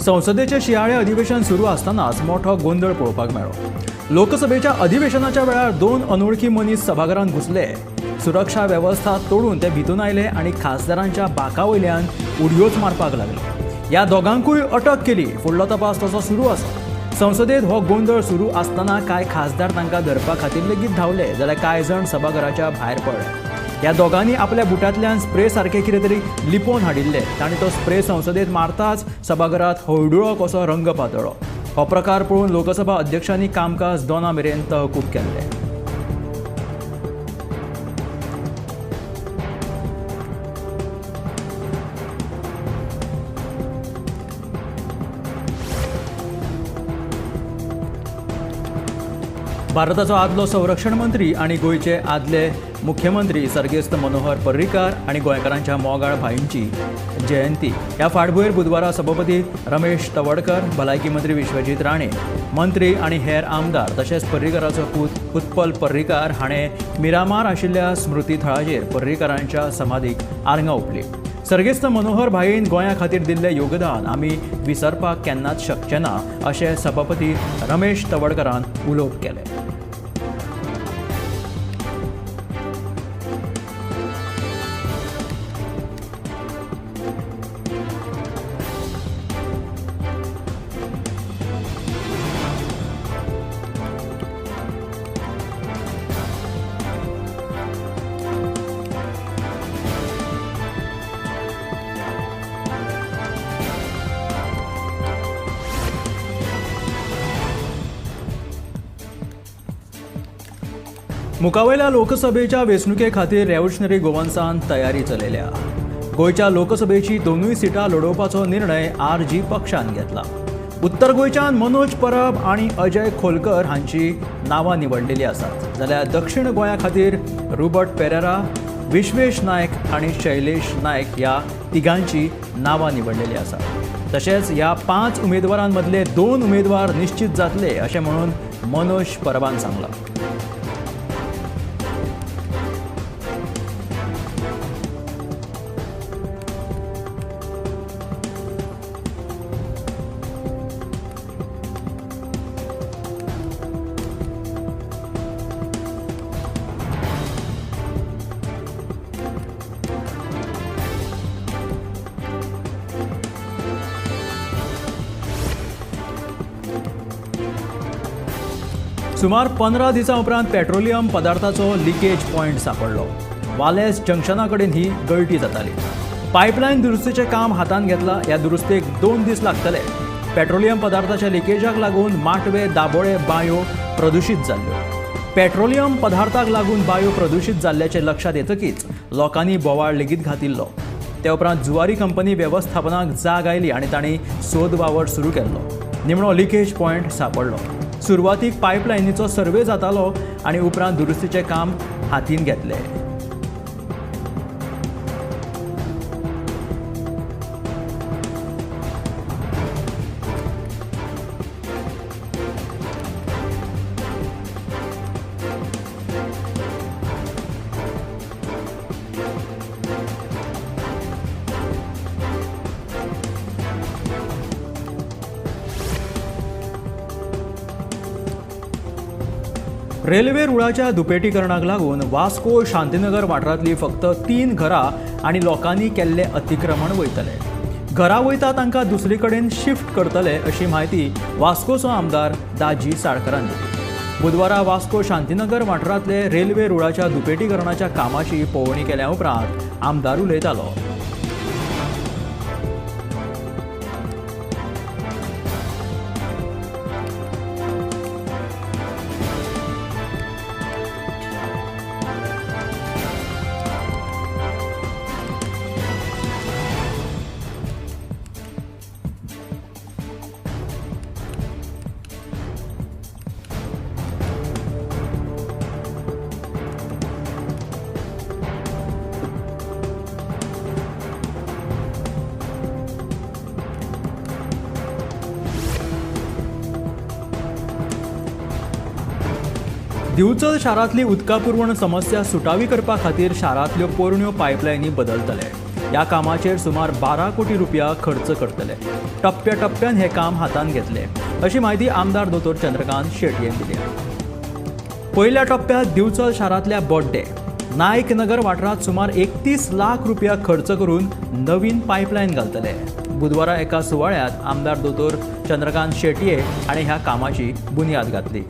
संसदेचे शियाळे अधिवेशन सुरू आसतनाच मोठो गोंदळ पळोवपाक मेळ्ळो. लोकसभेच्या अधिवेशनाच्या वेळार 2 अनोळखी मनीस सभाघरांत घुसले. सुरक्षा वेवस्था तोडून ते भितून आयले आनी खासदारांच्या बाका वयल्यान उडयोच मारपाक लागले. ह्या दोगांकूय अटक केली. फुडलो तपास तसो सुरू आसा. संसदेत हो गोंदळ सुरू आसतना कांय खासदार तांकां धरपा खातीर लेगीत धांवले, जाल्यार कांय जाण सभाघराच्या भायर पडले. ह्या दोगांनी आपल्या बुटांतल्यान स्प्रे सारकें कितें तरी लिपोवन हाडिल्लें. तांणी तो स्प्रे संसदेत मारताच सभाघरांत हळडुळो कसो रंग पातळ्ळो. हो प्रकार पळोवन लोकसभा अध्यक्षांनी कामकाज 2 मेरेन तहकूब केल्लें. भारताचो आदलो संरक्षण मंत्री आनी गोंयचे आदले मुख्यमंत्री सर्गेस्त मनोहर पर्रीकार आनी गोंयकारांच्या मोगाळ भाईंची जयंती. ह्या फाटभुंयेर बुधवारा सभापती रमेश तवडकर, भलायकी मंत्री विश्वजीत राणे, मंत्री आनी हेर आमदार तशेंच पर्रीकाराचो पूत उत्पल पर्रीकार हाणें मिरामार आशिल्ल्या स्मृती थळाचेर पर्रीकारांच्या समाधीक आर्गां ओंपली. सर्गेस्त मनोहर भाईन गोंया खातीर दिल्लें योगदान आमी विसरपाक केन्नाच शकचे ना अशें सभापती रमेश तवडकरान उलोवप केलें. मुखावयल्या लोकसभेच्या वेंचणुके खातीर रेव्होल्युशनरी गोवन्सान तयारी चलयल्या. गोंयच्या लोकसभेची 2 सिटां लडोवपाचो निर्णय आरजी पक्षान घेतला. उत्तर गोंयच्यान मनोज परब आनी अजय खोलकर हांची नांवां निवडलेली आसात, जाल्यार दक्षिण गोंया खातीर रुबर्ट पेरेरा, विश्वेश नायक आनी शैलेश नायक ह्या तिगांची नांवां निवडलेली आसात. तशेंच ह्या 5 उमेदवारांमदले 2 उमेदवार निश्चित जातले अशें म्हणून मनोज परबान सांगलां. सुमार 15 दिसां उपरांत पेट्रोलियम पदार्थाचो लिकेज पॉयंट सांपडलो. वालेस जंक्शना कडेन ही गळटी जाताली. पायपलायन दुरुस्तीचें काम हातांत घेतलां. ह्या दुरुस्तेक 2 दीस लागतले. पेट्रोलियम पदार्थाच्या लिकेजाक लागून माटवे, दाबोळे बांयो प्रदुशीत जाल्ल्यो. पेट्रोलियम पदार्थाक लागून बांयो प्रदुशीत जाल्ल्याचें लक्षांत येतकीच लोकांनी बोवाळ लेगीत घातिल्लो. ते उपरांत जुवारी कंपनी वेवस्थापनाक जाग आयली आनी तांणी सोद वावर सुरू केल्लो. निमणो लिकेज पॉयंट सांपडलो. सुरवातीक पायपलायनीचो सर्वे जातालो आनी उपरांत दुरुस्तीचें काम हातीन घेतलें. रेल्वे रुळाच्या दुपेटीकरणाक लागून वास्को शांतीनगर वाठारांतली फक्त 3 घरां आनी लोकांनी केल्लें अतिक्रमण वयतले. घरां वयता तांकां दुसरे कडेन शिफ्ट करतले अशी म्हायती वास्कोचो आमदार दाजी साळकरान दिली. बुधवारा वास्को शांतीनगर वाठारांतले रेल्वे रुळाच्या दुपेटीकरणाच्या कामाची पळोवणी केल्या उपरांत आमदार उलयतालो. दिवचल शारांतली उदका पुरवण समस्या सुटावी करपा खातीर शारांतल्यो पोरण्यो पायपलायनी बदलतले. ह्या कामाचेर सुमार 12 कोटी रुपया खर्च करतले. टप्प्या टप्प्यान हे काम हातांत घेतले अशी म्हायती आमदार दोतोर चंद्रकांत शेटयेन दिल्या. पयल्या टप्प्यात दिवचल शारांतल्या बोड्डे नायक नगर वाठारांत सुमार 31 लाख रुपया खर्च करून नवीन पायपलायन घालतले. बुधवारा एका सुवाळ्यात आमदार दोतोर चंद्रकांत शेटये हाणें ह्या कामाची बुन्याद घातली.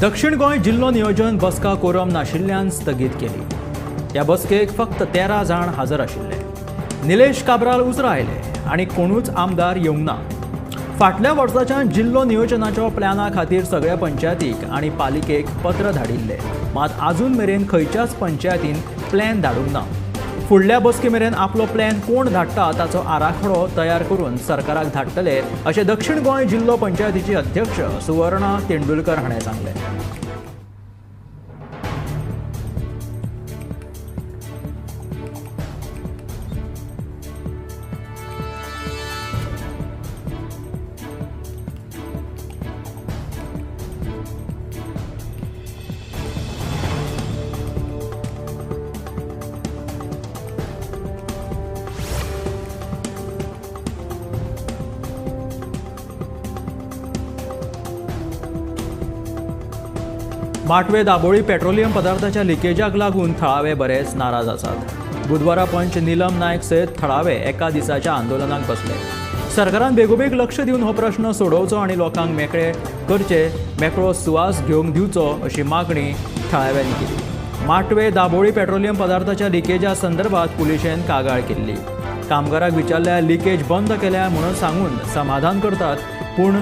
दक्षिण गोंय जिल्लो नियोजन बसका कोरम नाशिल्ल्यान स्थगीत केली. ह्या बसकेक फक्त 13 जाण हजर आशिल्ले. निलेश काब्राल उसरां आयले आनी कोणूच आमदार येवंक ना. फाटल्या वर्साच्यान जिल्लो नियोजनाच्या प्लॅना खातीर सगळ्या पंचायतीक आनी पालिकेक पत्र धाडिल्ले, मात आजून मेरेन खंयच्याच पंचायतीन प्लॅन धाडूंक ना. फुडल्या बसके मेरेन आपलो प्लॅन कोण धाडटा ताचो आराखडो तयार करून सरकाराक धाडटले अशें दक्षिण गोंय जिल्लो पंचायतीची अध्यक्ष सुवर्णा तेंडुलकर हाणें सांगलें. माटवे दाबोळी पेट्रोलियम पदार्थाच्या लिकेजाक लागून थळावे बरेच नाराज आसात. बुधवारा पंच नीलम नायक सयत थळावे एका दिसाच्या आंदोलनाक बसले. सरकारान बेगोबेग लक्ष दिवन हो प्रश्न सोडोवचो आनी लोकांक मेकळे करचे, मेकळो सुवास घेवंक दिवचो अशी मागणी थळाव्यांनी केली. माटवे दाबोळी पेट्रोलियम पदार्थाच्या लिकेजा संदर्भात पुलिशेन कागाळ केल्ली. कामगाराक विचारल्यार लिकेज बंद केल्या म्हणून सांगून समाधान करतात, पूण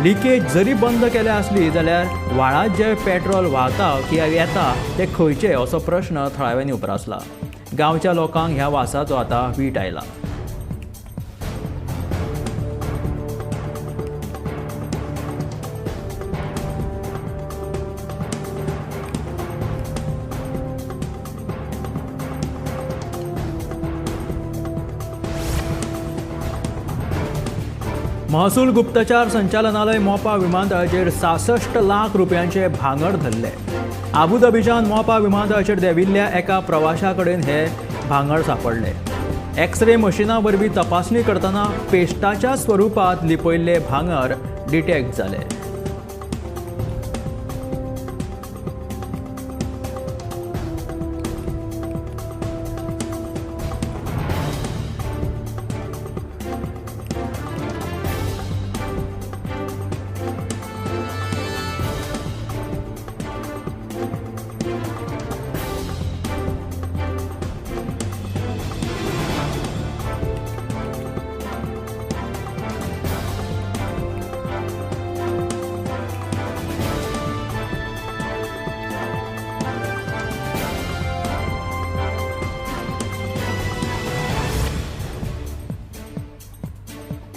लिकेज जरी बंद केल्या आसली जाल्यार व्हाळांत जे पेट्रोल व्हांवता किंवा येता ते खंयचे असो प्रश्न थळाव्यांनी उप्रासला. गांवच्या लोकांक ह्या वासाचो आतां वीट आयला. महसूल गुप्तचार संचालनालय मोपा विमानतळाचेर 66 लाख रुपयांचे भांगर धरले. आबुधाबीच्यान मोपा विमानतळाचेर देंविल्ल्या एका प्रवाशा कडेन हे भांगर सांपडले. एक्सरे मशिना वरवीं तपासणी करतना पेस्टाच्या स्वरुपांत लिपयल्ले भांगर डिटेक्ट जाले.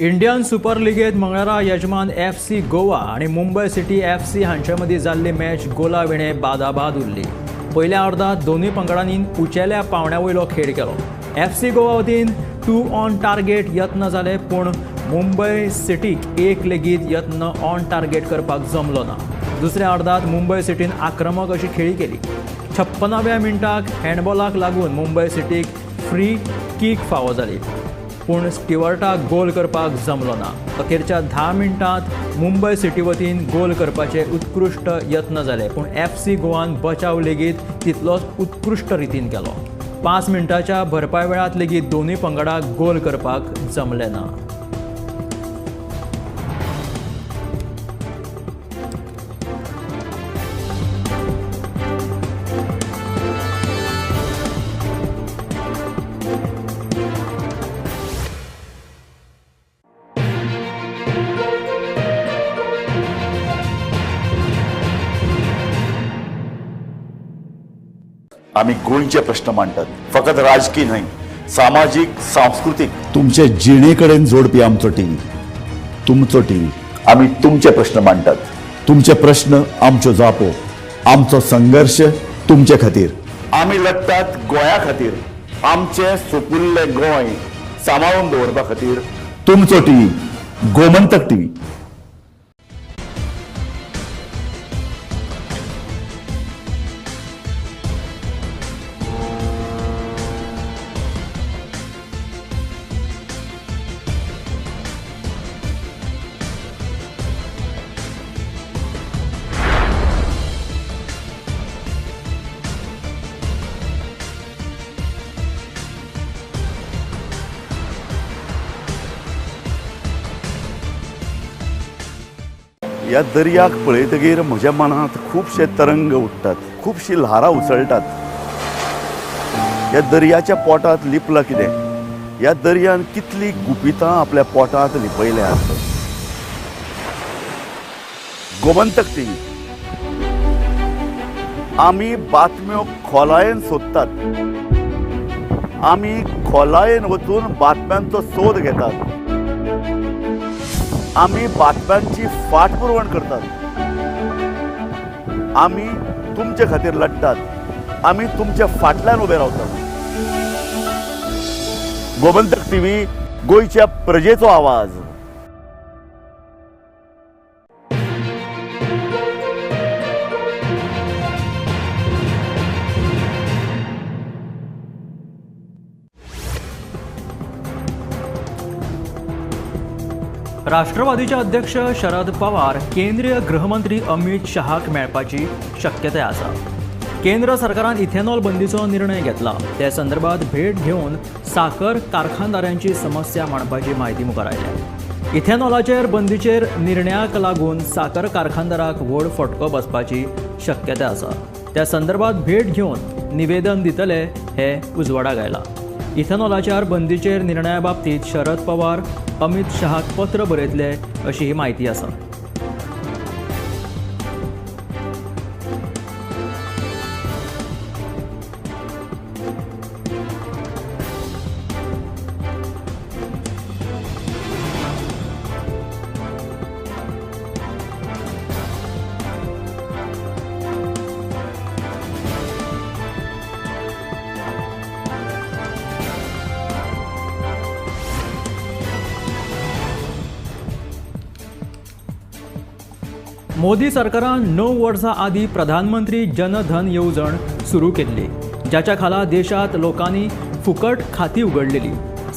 इंडियन सुपर लिगेत मंगळारा यजमान FC Goa आनी मुंबय सिटी FC हांचे मदीं जाल्ली मॅच गोला विणे बादाबाद उरली. पयल्या अर्दांत दोनूय पंगडांनी उंचेल्या पांवड्या वयलो खेळ केलो. FC Goa वतीन 2 ऑन टार्गेट यत्न जाले, पूण मुंबय सिटीक एक लेगीत यत्न ऑन टार्गेट करपाक जमलो ना. दुसऱ्या अर्दांत मुंबय सिटीन आक्रमक अशी खेळी केली. 56व्या मिनटाक हँडबॉलाक लागून मुंबय सिटीक फ्री कीक फावो जाली, पूण स्टिवर्टाक गोल करपाक जमलो ना. अखेरच्या 10 मिनटांत मुंबय सिटी वतीन गोल करपाचे उत्कृश्ट यत्न जाले, पूण FC गोवान बचाव लेगीत तितलोच उत्कृश्ट रितीन केलो. 5 मिनटाच्या भरपाय वेळांत लेगीत दोनूय पंगडाक गोल करपाक जमले ना. आमी गोंयचे प्रश्न मांडटात, फकत राजकी न्हय, सामाजीक, सांस्कृतीक, तुमचे जिणे कडेन जोडपी आमचो टीव्ही, तुमचो टीव्ही। आमी तुमचे प्रश्न मांडटात, तुमचे प्रश्न आमच्यो जापो, आमचो संघर्ष तुमचे खातीर। आमी लढटात गोंया खातीर, आमचे सुपुल्ले गोंय सांबाळून दवरपा खातीर। तुमचो टीव्ही, गोमंतक टीव्ही। ह्या दर्याक पळयतगीर म्हज्या मनांत खुबशे तरंग उठ्ठात, खुबशी ल्हारां उसळटात। ह्या दर्याच्या पोटांत लिपलां कितें? ह्या दर्यान कितली गुपितां आपल्या पोटांत लिपयल्यात। गोमंतक टीव्ही, आमी बातम्यो खोलायेन सोदतात, आमी खोलायेन वचून बातम्यांचो सोद घेतात, आमी बातम्यांची फाटपुरवण करतात, आमी तुमचे खातीर लढटात, आमी तुमच्या फाटल्यान उबे रावतात। गोमंतक टीव्ही, गोंयच्या प्रजेचो आवाज। राष्ट्रवादीचे अध्यक्ष शरद पवार केंद्रीय गृहमंत्री अमित शहाक मेळपाची शक्यताय आसा। केंद्र सरकारान इथेनॉल बंदीचो निर्णय घेतला, त्या संदर्भात भेट घेवन साखर कारखानदारांची समस्या मांडपाची म्हायती मुखार आयल्या। इथेनॉलाचेर बंदीचेर निर्णयाक लागून साखर कारखानदाराक व्हड फटको बसपाची शक्यताय आसा। त्या संदर्भात भेट घेवन निवेदन दितले हे उजवाडाक आयला। इथेनॉलाच्या बंदीचेर निर्णया बाबतीत शरद पवार अमित शहाक पत्र बरयतले अशी ही म्हायती आसा। मोदी सरकारान 9 वर्सां आदीं प्रधानमंत्री जनधन येवजण सुरू केल्ली, जाच्या खाला देशांत लोकांनी फुकट खाती उगडलेली।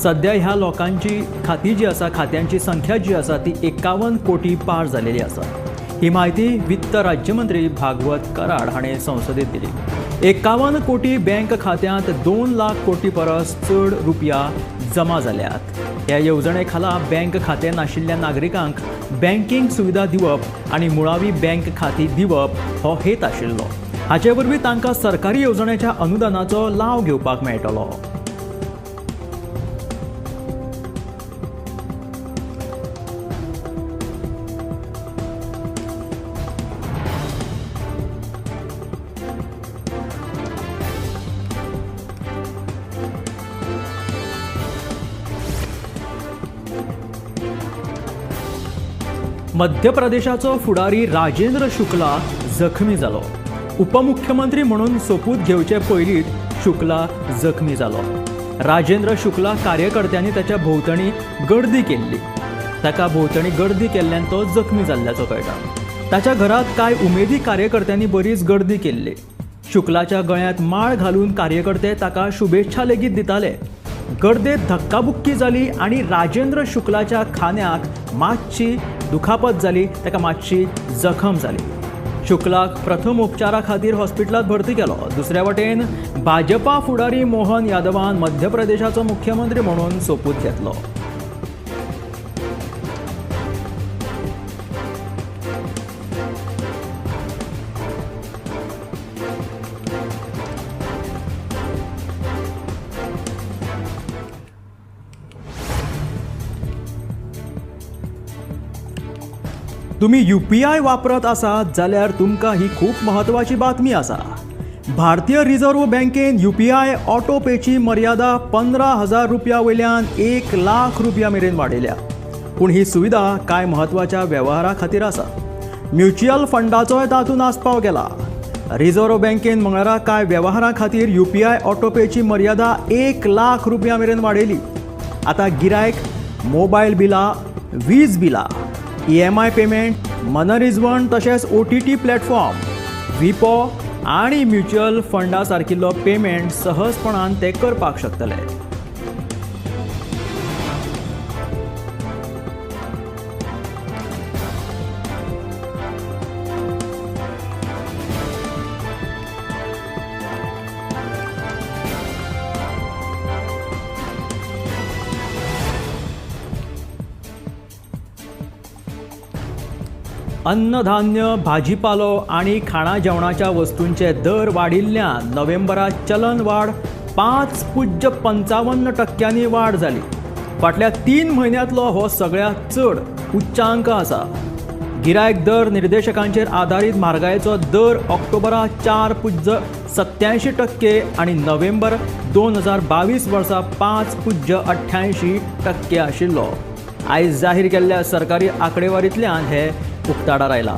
सध्या ह्या लोकांची खाती जी आसा, खात्यांची संख्या जी आसा ती 51 कोटी पार जालेली आसा। ही म्हायती वित्त राज्यमंत्री भागवत कराड हाणें संसदेत दिली। 51 कोटी बँक खात्यांत 2 लाख कोटी परस चड रुपया जमा जाल्यात। ह्या येवजणे खाला बँक खातें नाशिल्ल्या नागरिकांक बँकींग सुविधा दिवप आनी मुळावी बँक खाती दिवप हो हेत आशिल्लो। हाचे वरवीं तांकां सरकारी येवजण्याच्या अनुदानाचो लाव घेवपाक मेळटलो। मध्य प्रदेशाचो फुडारी राजेंद्र शुक्ला जखमी जालो। उपमुख्यमंत्री म्हणून सोपूत घेवचे पयलींच शुक्ला जखमी जालो। राजेंद्र शुक्ला कार्यकर्त्यांनी ताच्या भोंवतणी गर्दी केल्ली, ताका भोंवतणी गर्दी केल्ल्यान तो जखमी जाल्ल्याचो कळटा। ताच्या घरांत कांय उमेदी कार्यकर्त्यांनी बरीच गर्दी केल्ली। शुक्लाच्या गळ्यांत माळ घालून कार्यकर्ते ताका शुभेच्छा लेगीत दिताले। गर्देत धक्काबुक्की जाली आनी राजेंद्र शुक्लाच्या खांद्याक मातशी दुखापत जाली, ताका मातशी जखम जाली। शुक्लाक प्रथम उपचारा खातीर हॉस्पिटलांत भरती केलो। दुसऱ्या वटेन भाजपा फुडारी मोहन यादवान मध्य प्रदेशाचो मुख्यमंत्री म्हणून सोपूत घेतलो। तुम्ही UPI वापरत आसात जाल्यार तुमकां ही खूब म्हत्वाची बातमी आसा। भारतीय रिझर्व्ह बँकेन यूपीआय ऑटो पेची मर्यादा 15,000 रुपया वयल्यान 1 लाख रुपया मेरेन वाडयल्या. पूण ही सुविधा कांय म्हत्वाच्या वेव्हारा खातीर आसा. म्युच्युअल फंडाचोय तातूंत आस्पाव केला. रिझर्व्ह बँकेन मंगळारा कांय वेव्हारां खातीर यूपीआय ऑटो पेची मर्यादा 1 लाख रुपया मेरेन वाडयली. आतां गिरायक मोबायल बिलां, वीज बिलां, ईएमआय पेमेंट, मनरिजवण तशेंच ओटीटी प्लॅटफॉर्म, विपो आनी म्युच्युअल फंडा सारकिल्लो पेमेंट सहजपणान ते करपाक शकतले. अन्नधान्य, भाजीपालो आनी खाणा जेवणाच्या वस्तूंचे दर वाडिल्ल्यान नोव्हेंबरात चलन वाड 5.55% वाड जाली. फाटल्या 3 म्हयन्यांतलो हो सगळ्यांत चड उच्चांक आसा. गिरायक दर निर्देशकांचेर आदारीत म्हारगायेचो दर ऑक्टोबरात 4.87% आनी नोव्हेंबर 2022 वर्सा 5.88% आशिल्लो. आयज जाहीर केल्ल्या सरकारी आंकडेवारींतल्यान हे उक्ताडार आयला.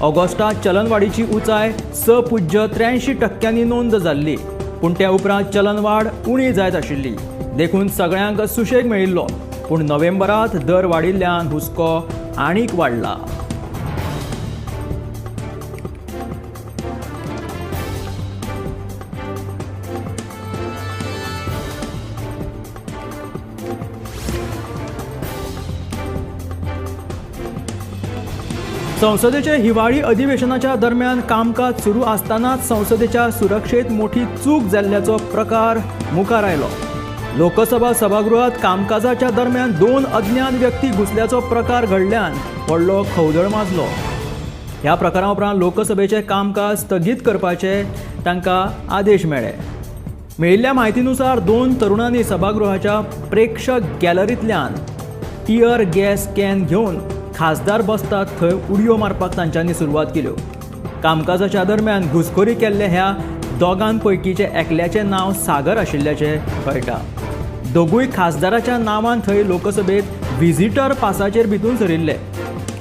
ऑगस्टात चलनवाडीची उंचाय 6.83% नोंद जाल्ली, पूण त्या उपरांत चलनवाड उणी जायत आशिल्ली, देखून सगळ्यांक सुशेग मेळिल्लो. पूण नोव्हेंबरात दर वाडिल्ल्यान हुस्को आनीक वाडला. संसदेचे हिवाळी अधिवेशनाच्या दरम्यान कामकाज सुरू आसतनाच संसदेच्या सुरक्षेत मोठी चूक जाल्ल्याचो प्रकार मुखार आयलो. लोकसभा सभागृहात कामकाजाच्या दरम्यान 2 अज्ञात व्यक्ती घुसल्याचो प्रकार घडल्यान व्हडलो खवदळ माजलो. ह्या प्रकारा उपरांत लोकसभेचे कामकाज स्थगीत करपाचे तांकां आदेश मेळ्ळे. मेळिल्ल्या म्हायतीनुसार 2 तरुणांनी सभागृहाच्या प्रेक्षक गॅलरींतल्यान टियर गॅस can घेवन खासदार बसतात थंय उडयो मारपाक तांच्यांनी सुरवात केल्यो. कामकाजाच्या दरम्यान घुसखोरी केल्ल्या ह्या दोगां पैकीचे एकल्याचें नांव सागर आशिल्ल्याचें कळटा. दोगूय खासदाराच्या नांवान थंय लोकसभेत व्हिजिटर पासाचेर भितून सरिल्ले.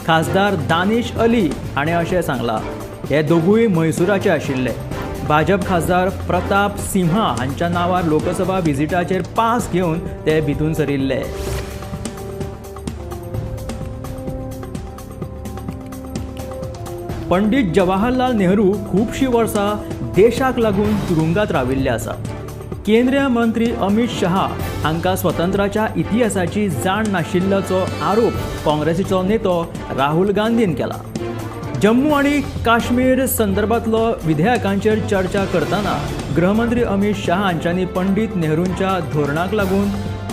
खासदार दानिश अली हाणें अशें सांगलां, हे दोगूय म्हैसूराचे आशिल्ले. भाजप खासदार प्रताप सिंहा हांच्या नांवार लोकसभा व्हिजिटाचेर पास घेवन ते भितून सरिल्ले. पंडित जवाहरलाल नेहरू खुबशीं वर्सां देशाक लागून तुरुंगात राविल्ले आसा. केंद्रीय मंत्री अमित शहा हांकां स्वतंत्राच्या इतिहासाची जाण नाशिल्ल्याचो आरोप काँग्रेसीचो नेतो राहुल गांधीन केला. जम्मू आनी काश्मीर संदर्भांतलो विधेयकांचेर चर्चा करतना गृहमंत्री अमित शहा हांच्यांनी पंडित नेहरूंच्या धोरणाक लागून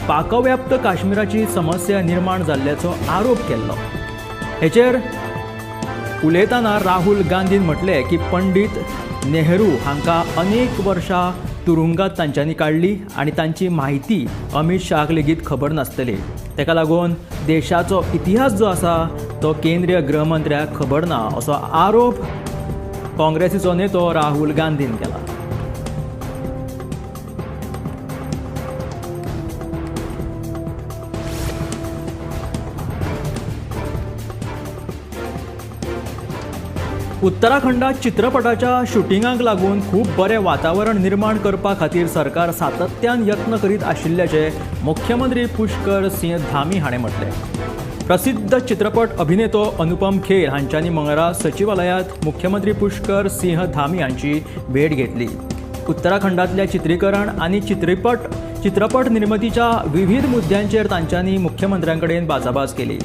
पाकव्याप्त काश्मीराची समस्या निर्माण जाल्ल्याचो आरोप केल्लो. हेचेर उलयतना राहुल गांधीन म्हटलें की पंडित नेहरू हांकां अनेक वर्सां तुरुंगात तांच्यांनी काडली आनी तांची म्हायती अमित शहाक लेगीत खबर नासतली. ताका लागून देशाचो इतिहास जो आसा तो केंद्रीय गृहमंत्र्याक खबर ना असो आरोप काँग्रेसीचो नेतो राहुल गांधीन केला. उत्तराखंडात चित्रपटाच्या शुटिंगाक लागून खूब बरें वातावरण निर्माण करपा खातीर सरकार सातत्यान यत्न करीत आशिल्ल्याचें मुख्यमंत्री पुष्कर सिंह धामी हाणें म्हटलें. प्रसिद्ध चित्रपट अभिनेतो अनुपम खेर हांच्यांनी मंगळारा सचिवालयांत मुख्यमंत्री पुष्कर सिंह धामी हांची भेट घेतली. उत्तराखंडांतल्या चित्रीकरण आनी चित्रपट निर्मितीच्या विविध मुद्द्यांचेर तांच्यांनी मुख्यमंत्र्यां कडेन बाचाबाच केली.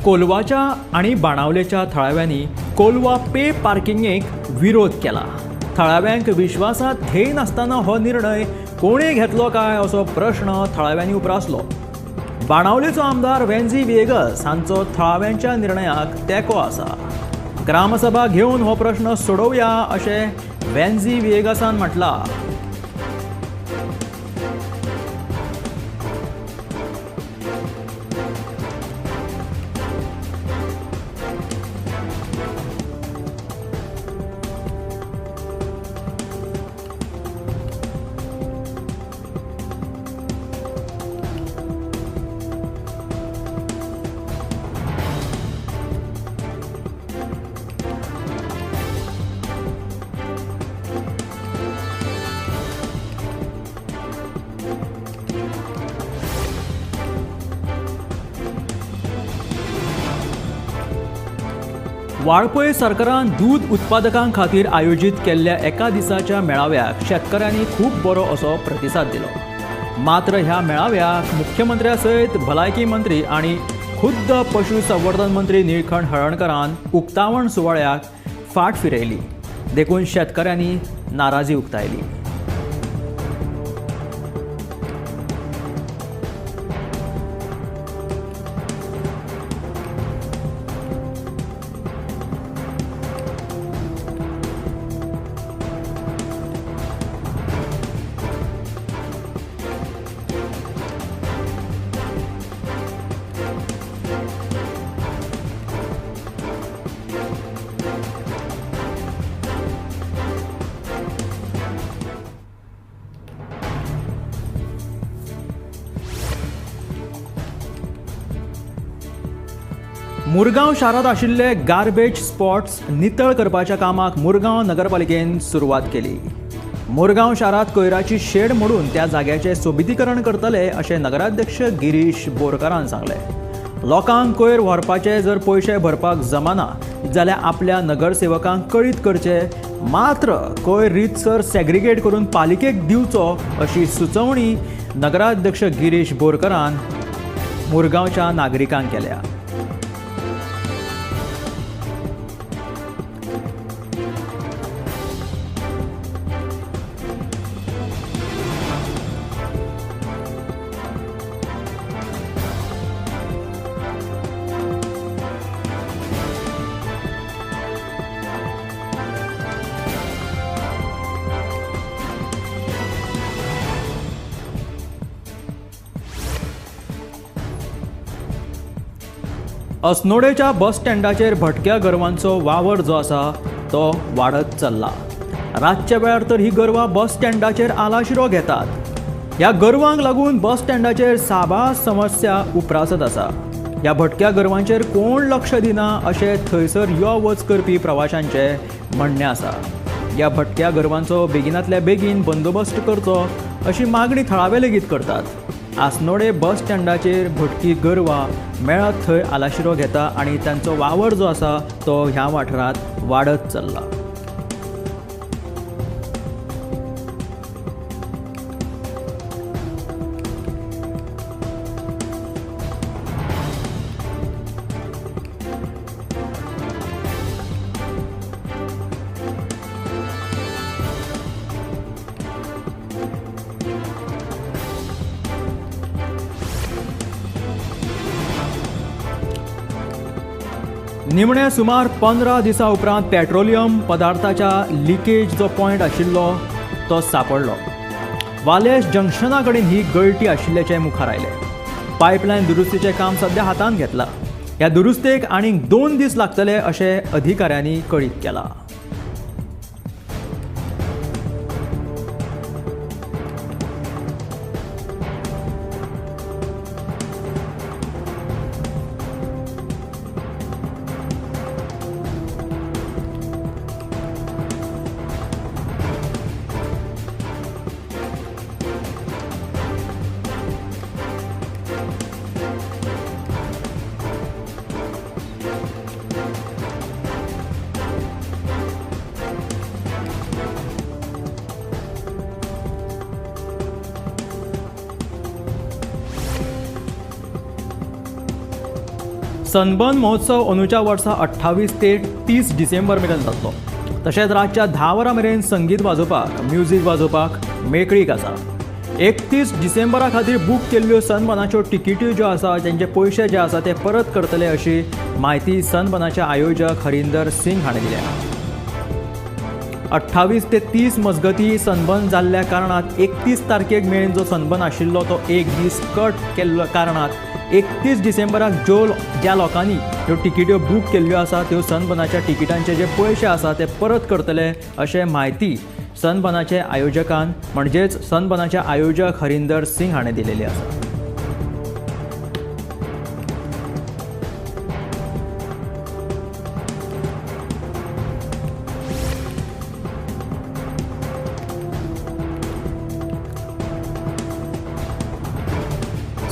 कोलवाच्या आनी बाणावलेच्या थळाव्यांनी कोलवा पे पार्किंगेक विरोध केला. थळाव्यांक विश्वासांत घेयनासतना हो निर्णय कोणे घेतलो काय असो प्रश्न थळाव्यांनी उप्रासलो. बाणावलेचो आमदार वेन्झी व्हिएगस हांचो थळाव्यांच्या निर्णयाक तेंको आसा. ग्रामसभा घेवन हो प्रश्न सोडोवया अशें वेन्झी व्हिएगसान म्हटलां. वाळपय सरकारान दूद उत्पादकां खातीर आयोजीत केल्ल्या एका दिसाच्या मेळाव्याक शेतकऱ्यांनी खूब बरो असो प्रतिसाद दिलो. मात्र ह्या मेळाव्याक मुख्यमंत्र्या सयत भलायकी मंत्री आनी खुद्द पशु संवर्धन मंत्री निळखंठ हळर्णकरान उक्तावण सुवाळ्याक फाट फिरयली. देखून शेतकऱ्यांनी नाराजी उक्तायली. मुरगांव शारांत आशिल्ले गार्बेज स्पॉट्स नितळ करपाच्या कामाक मुरगांव नगरपालिकेन सुरवात केली. मुरगांव शारांत कोयराची शेड मोडून त्या जाग्याचें सोबितीकरण करतले अशें नगराध्यक्ष गिरीश बोरकारान सांगलें. लोकांक कोयर व्हरपाचे जर पयशे भरपाक जमाना जाल्यार आपल्या नगरसेवकांक कळीत करचे, मात्र कोयर रितसर सेग्रिगेट करून पालिकेक दिवचो अशी सुचोवणी नगराध्यक्ष गिरीश बोरकारान मुरगांवच्या नागरिकांक केल्या. अस्नोडेच्या बस स्टँडाचेर भटक्या गोरवांचो वावर जो आसा तो वाडत चल्ला. रातच्या वेळार तर ही गोरवां बस स्टँडाचेर आलाशिरो घेतात. ह्या गोरवांक लागून बस स्टँडाचेर साबार समस्या उप्रासत आसा. ह्या भटक्या गोरवांचेर कोण लक्ष दिना अशें थंयसर यो वच करपी प्रवाशांचें म्हणणें आसा. ह्या भटक्या गोरवांचो बेगिनांतल्या बेगीन बंदोबस्त करचो अशी मागणी थळावे लेगीत करतात. आसनोडे बस स्टँडाचेर भटकी गोरवां मेळत थंय आलाशिरो घेता आनी तांचो वावर जो आसा तो ह्या वाठारांत वाडत चल्ला. निमणे सुमार 15 दिसां उपरांत पेट्रोलियम पदार्थाच्या लिकेज जो पॉयंट आशिल्लो तो सापडलो. वालेश जंक्शना कडेन ही गळटी आशिल्ल्याचें मुखार आयलें. पायपलायन दुरुस्तीचें काम सद्या हातांत घेतलां. ह्या दुरुस्तेक आनीक 2 दीस लागतले अशें अधिकाऱ्यांनी कळीत केलां. सनबर्न महोत्सव अंदूच्या वर्सा 28 ते 30 डिसेंबर मेरेन जातलो. तशेंच रातच्या 10 वरां मेरेन संगीत वाजोवपाक, म्युजीक वाजोवपाक मेकळीक आसा. 31 डिसेंबरा खातीर बूक केल्ल्यो सनबर्नाच्यो तिकेट्यो ज्यो आसा तेंचे पयशे जे आसा ते परत करतले अशी म्हायती सनबर्नाचे आयोजक हरिंदर सिंग हाणें दिल्या. 28 ते 30 मजगती सनबर्न जाल्ल्या कारणान 31 तारखेक मेरेन जो सनबर्न आशिल्लो तो एक दीस कट केल्ल्या कारणान 31 डिसेंबराक ज्या लोकांनी ह्यो तिकेट्यो बूक केल्ल्यो आसा त्यो सनबर्नाच्या तिकिटांचे जे पयशे आसा ते परत करतले अशें म्हायती सनबर्नाचे आयोजकान म्हणजेच सनबर्नाचे आयोजक हरिंदर सिंग हाणें दिलेली आसा.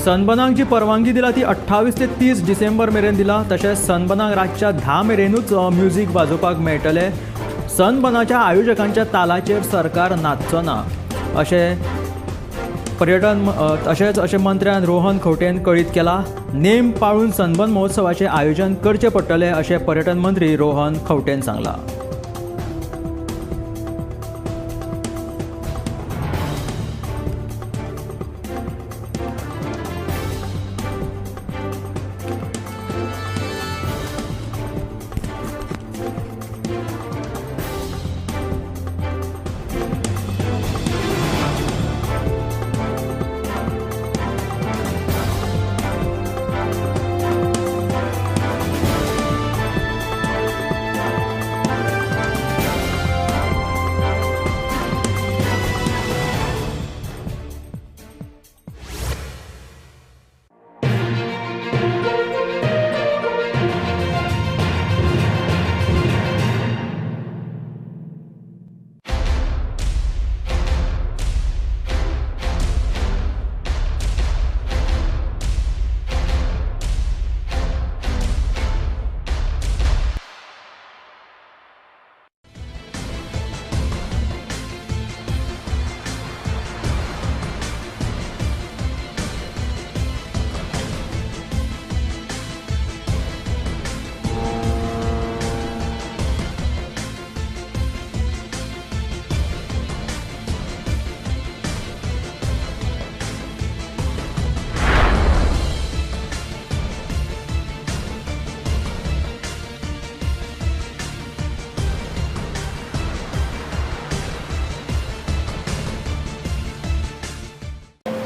सनबर्नाक जी परवानगी दिला ती 28 ते 30 डिसेंबर मेरेन दिला. तशेंच सनबर्नाक रातच्या 10 मेरेनूच म्युजीक वाजोवपाक मेळटलें. सनबर्नाच्या आयोजकांच्या तालाचेर सरकार नाचचो ना अशें पर्यटन तशेंच अशें मंत्र्यान रोहन खंवटेन कळीत केला. नेम पाळून सनबर्न महोत्सवाचें आयोजन करचें पडटलें अशें पर्यटन मंत्री रोहन खंवटेन सांगलां.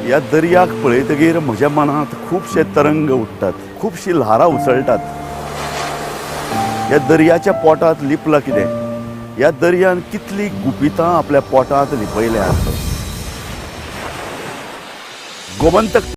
ह्या दर्याक पळयतगीर म्हज्या मनांत खुबशे तरंग उठ्ठात, खुबशी ल्हारां उसळटात. ह्या दर्याच्या पोटांत लिपलां कितें? ह्या दर्यान कितलीं गुपितां आपल्या पोटांत लिपयल्यांत. गोमंतक